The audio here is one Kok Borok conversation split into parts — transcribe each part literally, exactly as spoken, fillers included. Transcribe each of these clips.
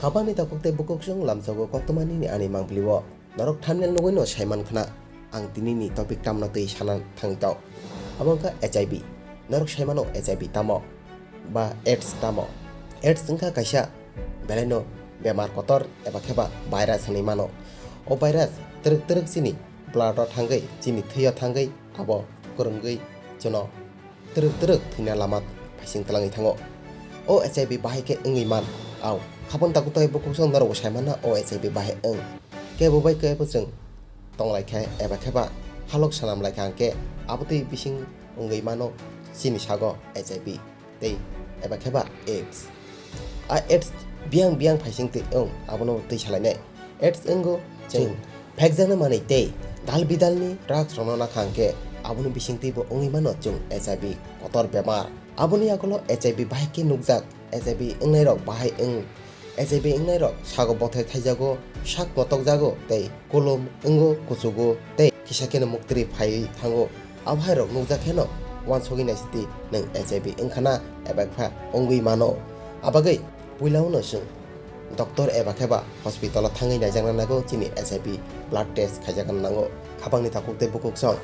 Habangni takhuk tei bukhuksong lamsogo koktwma nini ani mangpili o. Norok thumbnail nugwi no saiman khna ang tini ni topic tamno twi sana thangwi tong. Abo wngkha H I V. Norok saimano H I V tamo ba AIDS tamo. AIDS wngkha kaisa belaino bemar kotor eba kheba virus hinwi mano. O virus twrwk twrwk chini blood o thangwi, chini thwi o thangwi abo kwrwngwi chwno twrwk twrwk thwina lama phaising twlangwi thango. O H I V bahai khe wngwi man, au, khabang takhuk tei bukhuksong norokbo saimanna o H I V bahai wng. Kebo bai kebo chwng tonglaikha eba kheba halok sanamlaikha hwnkhe abotwi bising wngwi mano chini sago H I V tei eba kheba AIDS. A AIDS biyang biyang phaising twi wng abono twi salainai. AIDS wngo chwng phekjaknai manwi tei dal bidalni drugs rokno nakha hwnkhe aboni bisingtwibo wngwi mano chwng H I V kotor bemar. Aboni yagulo H I V bahai khe nukjak, H I V wngnairok bahai wng, H I V wngnairok sago bothai thaijago, sak motokjago tei kulum wngo kuchugo tei kisa kheno muktri phaiwi thango. Abo hairok nukjak kheno uansugwi naisidi nwng H I V wngkhana eba kha wngwi mano. Abagwi puilao no chwng doctor eba kheba hospital o thangwi naijakna nango, chini H I V blood test khaijakna nango. Khabangni takhuk tei bukhuksong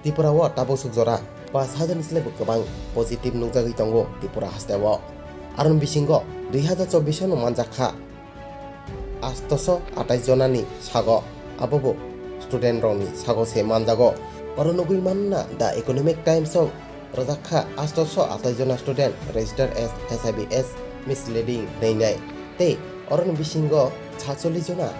Tripura o tabuk suk jora pas hajar ni slai bo kwbang positive nukjagwi tongo Tripura haste o. Aroni bisingo dui hajar chobbish no manjak kha atosho atais jonani sago, abobo student rokni sago se manjago. Oro nugwi manna The Economic Times o rwjak kha atosho atais jona student register as H I V as misleading hwnwi nai. Tei oroni bisingo satchollish jona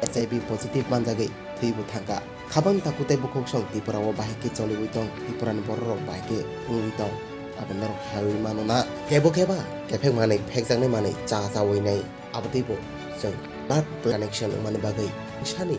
H I V positive manjagwi thwibo thangkha. Khabang takhuk tei bukhuksong Tripura o bahai khe choliwi tong, Tripura ni borok rok bahai khe wngwi tong, abo norok haiwi mano na. Kebo kheba kephek manwi phekjaknai manwi cha chawi nai. Abotwibo chwng blood connection wngmani bagwi kwrwngsani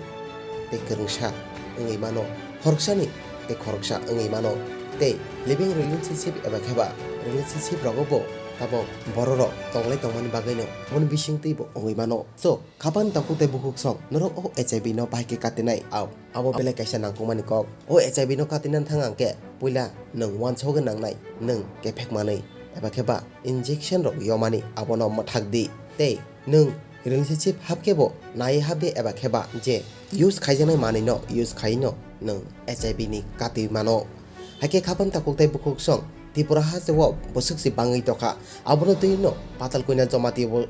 tei kwrwngsa wngwi mano, khoroksani tei khoroksa wngwi mano, tei living relationship eba kheba relationship rogo bo tabok bororok tonglai tongmani bagwino aboni bisingtwibo wngwi mano. So, khabang takhuk tei bukhuksong norok o H I V no bahai khe katinai, au, abo belai kaisa nangkukmani kok. O H I V no katinani thang ang khe puila nwng uansugwi nangnai, nwng kephek manwi eba kheba injection rok yomani abono mwthak di. Tei nwng relationship hap khe bo nai hap de eba kheba je use khaijaknai manwi no use khai no nwng H I V ni kati mano. Haikhe khabang takhuk tei bukhuksong Tripura haste o bwswk se bangwi tongkha, abono twi no Patal Kanya Jamatia bo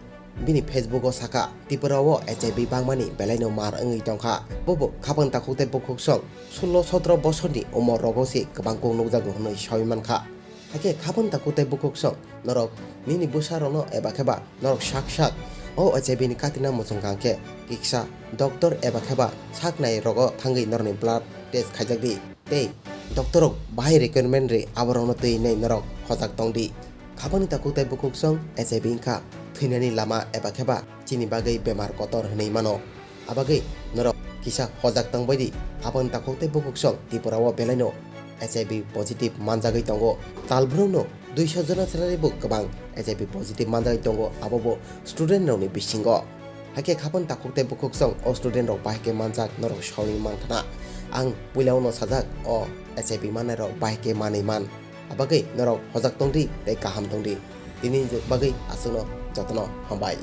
bini Facebook o sakha, Tripura o H I V bangmani belai no mar wngwi tongkha. Bobo khabang takhuk tei bukhuksong sullo sotro bosorni umor rogo se kwbang kok nukjago hwnwi sawi mankha. Haikhe khabang takhuk tei bukhuksong norok nini bwsa rokno eba kheba norok sak sak o H I V ni katina muchung kha khe kisa doctor eba kheba sak nai rogo thangwi norokni blood test khaijak di tei doctor rok bahai recommend ri aborokno twi hinwi norok hojak tong di. Khabangni takhuk tei bukhuksong H I V wngkha thwinani lama eba kheba chini bagwi bemar kotor hinwi mano. Abagwi norok kisa hojak tong bai di, khabang takhuk tei bukhuksong Tripura o belaino H I V positive manjagwi tongo. Talbrumno duiso jona salai bo kwbang H I V positive manjagwi tongo, abo bo student rokni bisingo. Haikhe khabang takhuk tei bukhuksong o student rok bahai khe manjak norok sawi mankha na. Ang puila uno sajak o H I V manai rok bahai khe manwi man. Abagwi norok hojak tong di tei kaham tong di. Tini bagwi aswkno jotono hambai.